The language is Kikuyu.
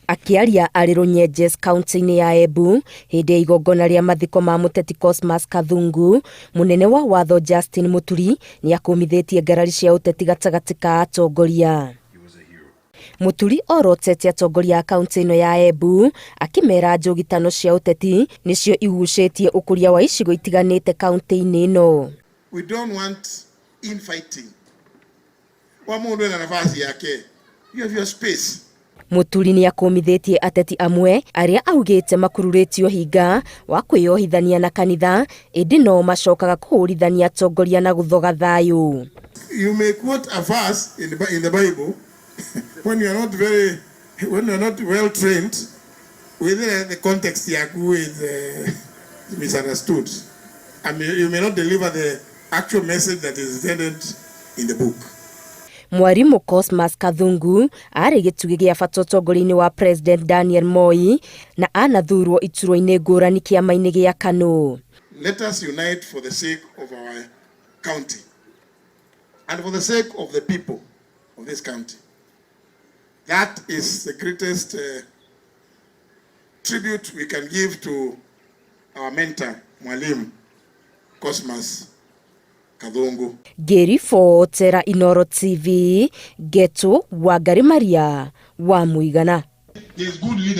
Akĩaria arĩ Runyenjes kaunti-inĩ ya Embu hĩndĩ ya igongona rĩa mathiko ma mũteti Cosmas Kathungu, mũnene wa watho Justin Muturi nĩ akũmithĩtie ngarari cia ũteti gatagatĩ ka atongoria. Muturi orotete atongoria a kaunti ĩno ya Embu akĩmera njũgitano cia ũteti nĩcio igucĩtie ũkũria wa icigo itiganĩte kaunti-inĩ ĩno. We don't want infighting. Wa mundu ena nafasi yake. You have your space. Muturi nĩ akũmithĩtie ateti amwe arĩa augĩte makururĩtio hinga wa kwĩyohithania na kanitha ĩndĩ no macokaga kũhũrithania atongoria na gũthoga thayũ. You may quote a verse in the Bible when you are not well trained within the context yaku is misunderstood. I mean, you may not deliver the actual message that is intended in the book. Mwarimũ Cosmas Kathungu arĩ gĩtugĩ gĩa bata ũtongoria-inĩ wa President Daniel Moi na anathurwo iturwa-inĩ ngũrani kĩama-inĩ gĩa KANU. Let us unite for the sake of our county and for the sake of the people of this county. That is the greatest tribute we can give to our mentor, Mwalimu Cosmas Kathungu. Ngĩribotera Inooro TV, Ngetu Wangari Maria wa Mũigana. There is good leadership.